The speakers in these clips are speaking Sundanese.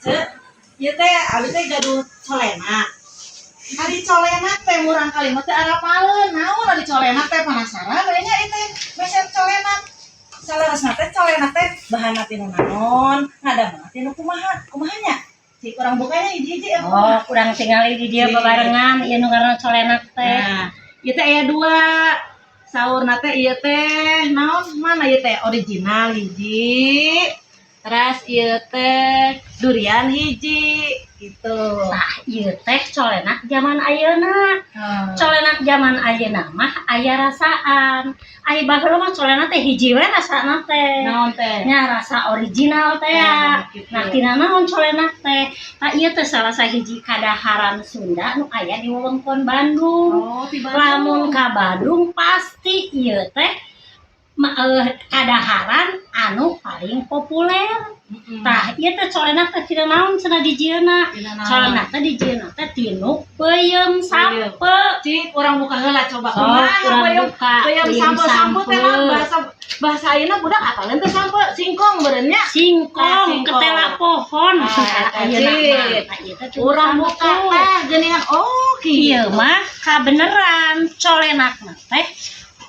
Ceu, ieu teh abi teh gaduh colenak. Ari colenak teh murangkalih mah teu arapaleun. Naon ari colenak teh, penasaran we nya ieu teh meser colenak. Saleresna teh colenak teh bahanna tina naon, ngadamel tina kumaha? Kumaha nya? Cik, urang bukanya hiji-hiji ya. Oh, kurang tingali di dia Cik. Babarengan ieu nu ngaranna colenak teh. Nah, ieu teh aya dua. Saurna teh ieu teh naon, mana ieu teh original hiji. Terus ieu teh durian hiji gitu. Tah, ieu teh colenak zaman ayeuna. Colenak zaman ayeuna mah aya rasaan. Aya baheula mah colenak teh hiji we rasana teh. Naon teh? Nya rasa original teh ya. Nah, gitu. Nah, tina naon colenak teh? Tah, ieu teh salah sahiji kadaharan Sunda nu aya di wewengkon Bandung. Oh, di Bandung. Lamun ka Bandung pasti ieu teh kadaharan anu paling populer. Tah, ieu teh colenak teh tina naon cenah dijieunna? Tina naon? Colenak teh dijieunna teh tina peuyeum sampeu. Cik, urang buka heula coba. Sok, Kumaha urang peuyeum buka peuyeum peuyeum sampeu? Sampeu teh naon? Sampeu. Bahasa bahasa ayeuna budak apaleun teh sampeu? Singkong meureun nya. Singkong, Ah, singkong. Ketela pohon. Ah, eta, Ayeuna mah. Cik. Tah, ieu teh tina Urang sampeu. Buka tah geuningan. Oh, kieu. Ieu mah kabeneran colenak teh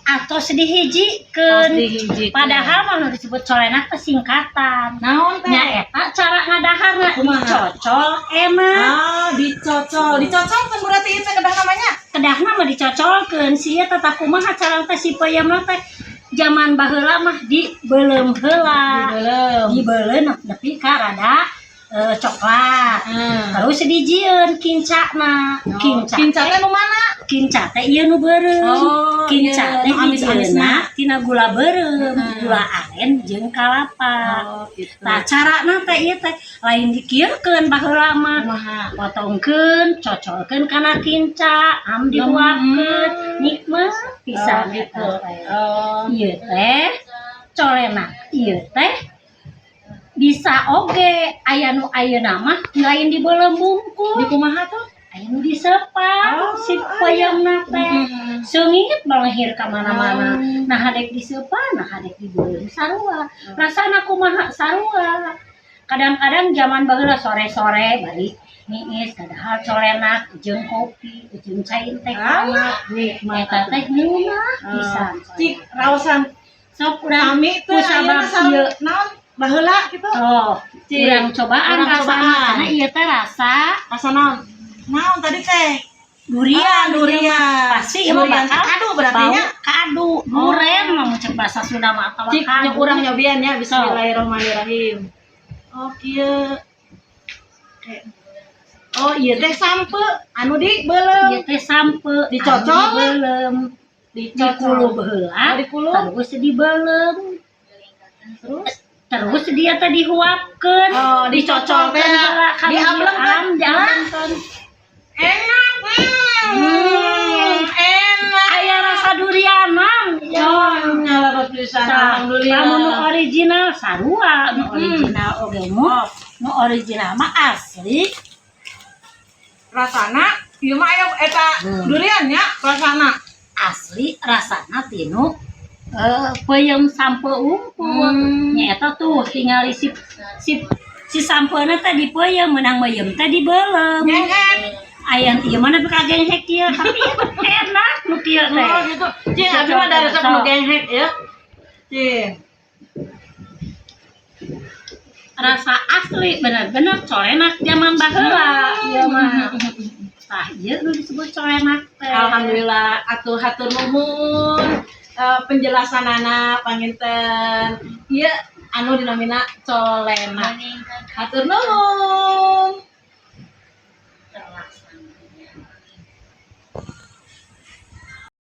atos dihijikeun. Dihijikeun. Padahal mah nu disebut colenak teh singkatan. Naon teh? Nya eta cara ngadaharna Kumaha? Dicocol enak. Ah, dicocol. Dicocol kan berarti itu kedah namanya. Kedahna mah dicocolkeun si ieu teh kumaha cara teh si peuyeumna teh, zaman baheula mah dibeuleum heula. Dibeuleum. Dibeuleum nepi ka rada coklat. Terus dijieun kincana. Oh, Kinca. Kinca teh nu mana? Kinca teh ieu nu beureum. Oh, Kinca iya, teh nu amis-amisna. dijieunna tina gula beureum, gula aren jeung kalapa. Oh, gitu. Nah, carana teh ieu teh lain dikieukeun baheula mah. Kumaha? Potongkeun, cocolkeun kana kinca, am dihuapkeun, nikmat pisan Oh, gitu. eta teh. Oh. Ieu teh colenak, ieu teh bisa oge aya nu ayeuna mah lain dibeuleum bungkul. Di kumaha tuh? Aya nu disepan Oh, si peuyeumna teh. Seungit balehir ka mana-mana. Nah, hadek diseupan, nah hadek dibeuleum sarua. Rasana kumaha, sarua. Kadang-kadang zaman baheula sore-sore balik niis kadahar colenak jeung kopi jeung cai teh Alah, nikmat. Eta teh ngeunah pisan. Cik, raosan Sok urang kami teh kusabab ayeuna sareng ieu. Naon baheula gitu. Oh, Cik, urang cobaan urang rasana cobaan. Karena ieu teh rasa Rasa naon? Naon tadi teh? Durian. Ah, durian. Pasti ieu mah Durian bakal kadu berarti bau nya. Kadu, duren mah cek bahasa Sunda mah atawa Cik, kadu. Urang nyobian ya. Bismillahirrahmanirrahim. Oh, kieu. Oh, iya teh sampeu anu dibeuleum. Ieu teh sampeu Dicocol? Anu dibeuleum, dikulub heula. Oh, dikulub. Terus dibeuleum. Terus? Terus dia teh dihuapkeun. Oh, dicocol teh. Heula kana Diablengkeun. Diablengkeun. Enak. Enak. Aya rasa durianan. Oh, nyala pisan. Tah, Alhamdulillah. lamun nu original sarua, nu original oge mu, nu original mah asli. Rasana ieu mah aya eta durian nya rasana. Asli rasana tinu peuyeum sampeu unggul. Nya eta tuh tingali si si si sampeuna teh dipeuyeum, meunang meuyeum teh dibeuleum. Nyenghek. Aya ieu mah nepi ka genghek kieu, tapi enak nu kieu teh. Oh gitu. Cing, abi mah da resep nu genghek ya. Cing. Rasa asli bener-bener colenak zaman baheula ieu mah. Tah, ieu nu disebut colenak teh. Alhamdulillah, atuh hatur nuhun penjelasanana panginten. Ieu anu dinamina colenak. Hatur nuhun.